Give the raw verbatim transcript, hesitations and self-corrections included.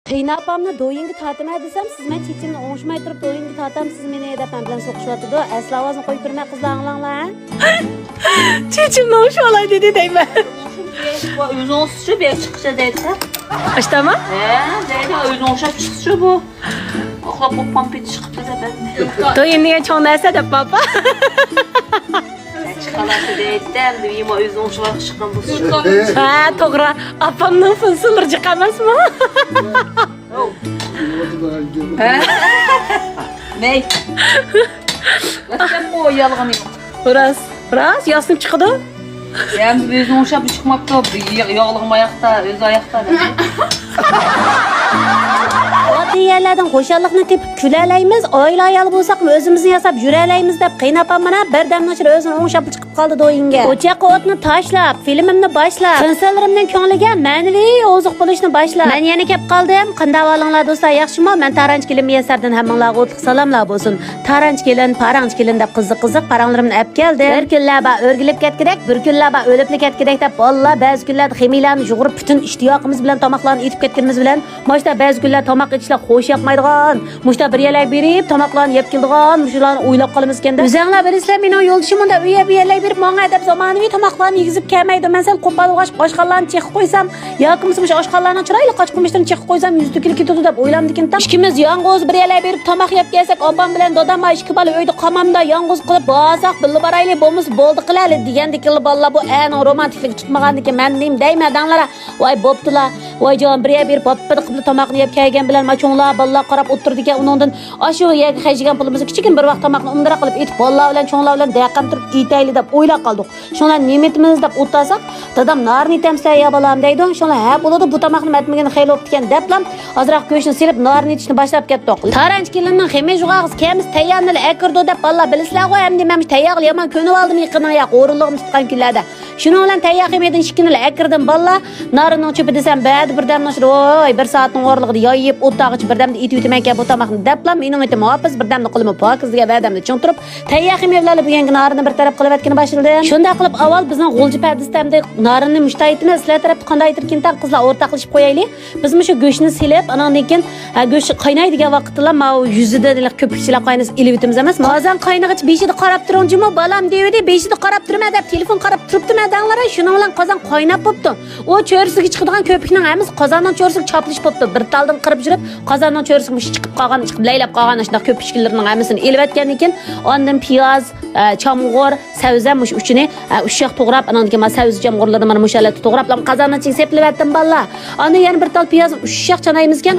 قېيىنئاپامنى دويىنگە تارتىمەن دېسەم، سىز مەن چېچىمنى ئوڭشىماي تۇرۇپ دويىنگە تارتامسىز مېنى دەپ مەن بىلەن سوقۇشۇۋاتىدۇ. ئەسلى ئاۋازىنى قويۇپ بېرىمەن قىزلار، ئاڭلاڭلار ھە. چېچىمنى ئوڭشىۋالاي دېدى دەيمەن. ئۆزى ئوڭشىسىچۇ بۇ يەرگە چىققىچە دەيدۇ. ئاشتاما؟ ھە، دەيدۇ ئۆزى ئوڭشاپ چىقسىچۇ بۇ. ئۇخلاپ قوپقان پېتى چىقىپتۇ دەپ ئەمدى. دويىن دېگەن چوڭ نەرسە دەپ باپا. چىقالاسى دەيتتى ئەمدى يېما ئۆزى ئوڭشىۋالغا چىققان بولسا. ھە، توغرا. ئاپامنىڭ فۇنسىلىرى جىق ئەمەسمۇ؟ ھە؟ نەي. راست گەپقۇ، يالغىنى يوق. راست، راست ياسىنىپ چىقىدۇ. يا ئەمدى ئۆزى ئوڭشاپ چىقماپتۇ. ياغلىغىمۇ ئاياقتا، ئۆزى ئاياقتا. ئاددىي يەرلەردىن خۇشاللىقنى تېپىپ كۈلەلەيمىز، ئائىلە ئايالى بولساقمۇ ئۆزىمىزنى ياساپ يۈرەلەيمىز دەپ قېيىنئاپام مانا بىردەمنىڭ ئىچىدە ئۆزىنى ئوڭشاپ چىقىپ قالدى دويىنگە. ئوچاققا ئوتنى تاشلاپ، فىلىمىمنى باشلاپ، فىنسىلىرىمنىڭ كۆڭلىگە مەنىۋى ئوزۇق بولۇشنى باشلاپ، مەن يەنە كەپ قالدىم. قانداق ئەھۋالىڭلار دوستلار، ياخشىمۇ؟ مەن تارانچى كېلىن مۇيەسسەردىن ھەممىڭلارغا ئوتلۇق سالاملار بولسۇن. تارانچى كېلىن، پاراڭچى كېلىن دەپ قىزىق قىزىق پاراڭلىرىمنى ئەپ كەلدىم. بىر كۈنلەر بار ئۆرگىلىپ كەتكۈدەك، بىر كۈنلەر بار ئۆلۈپلا كەتكۈدەك دەپ، بالىلار بەزى كۈنلەردە خېمىيلەرنى يۇغۇرۇپ پۈتۈن ئىشتىياقىمىز بىلەن تاماقلارنى ئېتىپ كەتكىنىمىز بىلەن، مۇشۇنداق بەزى كۈنلەر تاماق ئېتىشلار خوش ياقمايدىغان، مۇشۇنداق بىر يەرلەرگە بېرىپ تاماقلارنى يەپ كېلىدىغان، مۇشۇلارنى ئويلاپ قالىمىزكەن-دە. ئۆزەڭلار بىلىسىلەر، مېنىڭ يولدىشىم مۇنداق ئۆيە بىر يەرلەرگە بېرىپ ماڭا دەپ زامانىۋى تاماقلارنى يېگۈزۈپ كەلمەيدۇ. مەن سەل قوپال بولغاچ ئاشخانىلارنى چېقىپ قويسام، ياكى بولمىسا مۇشۇ ئاشخانىلارنىڭ چىرايلىق ئاچقۇمۇچلىرىنى چېقىپ قويسام يۈزى تۆكۈلۈپ كېتىدۇ دەپ ئويلامدىكىنتام. ئىككىمىز يالغۇز بىر يەرلەرگە بېرىپ تاماق يەپ كەلسەك، ئاپام بىلەن دادام بار ئىككى بالا ئۆيدە قالمامدا، يالغۇز قېلىپ بارساق بىللە بارايلى، بولمىسا بولدى قىلەيلى دېگەندىكىنلا بالىلار بۇ ئەرنىڭ رومانتىكلىقى تۇتمىغاندىكىن مەن نېمە دەيمەن دەڭلار. ۋاي بوپتۇلا، ۋاي جان، بىر يەرگە بېرىپ ھاپپىدە قىپلا تاماقنى يەپ كەلگەن بىلەن ما چوڭلار، بالىلار قاراپ ئولتۇرىدىكەن، ئۇنىڭدىن ئاشۇ يەرگە خەجلىگەن پۇلىمىزنى كىچىككىنە بىر ۋاق تاماقنى ئۇندىراق قىلىپ ئېتىپ، بالىلار بىلەن چوڭلار بىلەن دەقەم تۇرۇپ ئېتەيلى دەپ ئويلاپ قالدۇق. شۇڭلار نېمە ئېتىمىز دەپ ئولتۇرساق، دادام نارىن ئېتەمسىلەر يا بالام دەيدۇ. شۇڭلار ھە بولىدۇ، بۇ تاماقنى ئەتمىگىنى خېلى بوپتىكەن دەپلا ئازراق گۆشنى سېلىپ نارىن ئېتىشنى باشلاپ كەتتۇق. تارانچى كېلىننىڭ خېمىر جۇغاغىسى كەمىسى تەييارنىلا ئەكىردۇ دەپ بالىلار بىلىسىلەرغۇ، ئەمدى مەن مۇشۇ تەييارغا يامان كۆنۈۋالدىم يېقىندا يا ھۇرۇنلۇقۇم تۇتقان كۈنلەردە. شۇنىڭ بىلەن تەييار خېمىردىن ئىككىنىلا ئەكىردىم بالىلار. نارىننىڭ چۆپى دېسەم بەدە بىردەمنىڭ ئىچىدە ۋوي بىر سائەتنىڭ ئورىلىقىدا يايىپ ئولتۇرغىچە بىردەمدە ئېتىۋېتىمەنكەن بۇ تاماقنى دەپلا مېنىڭ ئېتىم ھاپىز بىردەمدە قولۇمغا پاكىز دېگەن ۋەدەمنى چىڭ تۇرۇپ، تەييار خېمىر بىلەنلا بۈگۈنكى نارىننى بىر تەرەپ قىلىۋەتكىنى باشلىدىم. شۇنداق قىلىپ ئاۋۋال بىزنىڭ غۇلجا پەدىسىدە ئەمدى نارىننى مۇشتا ئېتىمىز، سىلەر تەرەپتە قانداق ئېتىلكىنتاق قىزلار ئورتاقلىشىپ قويايلى. بىز مۇشۇ گۆشنى سېلىپ، ئاناندىن كېيىن، ھە، گۆش قاينايدىغان ۋاقىتتىلا ماۋۇ يۈزىدىن ھېلىقى كۆپۈكچىلەر قاينىسا ئېلىۋېتىمىز ئەمەسمۇ؟ قازان قاينىغىچە بېشىدا قاراپ تۇرۇڭ جۇمۇ، بالام دېۋىدى، بېشىدا قاراپ تۇرىمەن دەپ تېلېفون قاراپ تۇرۇپتىمەن دەڭلار، شۇنىڭ بىلەن قازان قايناپ بوپتۇ. ئۇ چۆرىسىگە چىقىدىغان كۆپۈكنىڭ ھەممىسى قازاننىڭ چۆرىسىگە چاپلىشىپ بوپتۇ. بىر تالدىن قىرىپ يۈرۈپ، قازاننىڭ چۆرىسىگە مۇشۇ چىقىپ قالغان، چىقىپ لەيلەپ قالغان ئاشۇنداق كۆپۈكچىلىرىنىڭ ھەممىسىنى ئېلىۋەتكەندىن كېيىن، ئاندىن پىياز، ئە، چامغۇر، سەۋزە مۇشۇ ئۈچىنى، ئە، ئۇششاق توغراپ، ئاناندىن كېيىن مانا سەۋزە چامغۇرلىرىنى مانا مۇشۇ ھالەتتە توغراپ، قازاننىڭ ئىچىگە سېپىلىۋەتتىم بالىلار. ئاندىن يەنە بىر تال پىيازنى ئۇششاق چانايمىزكەن،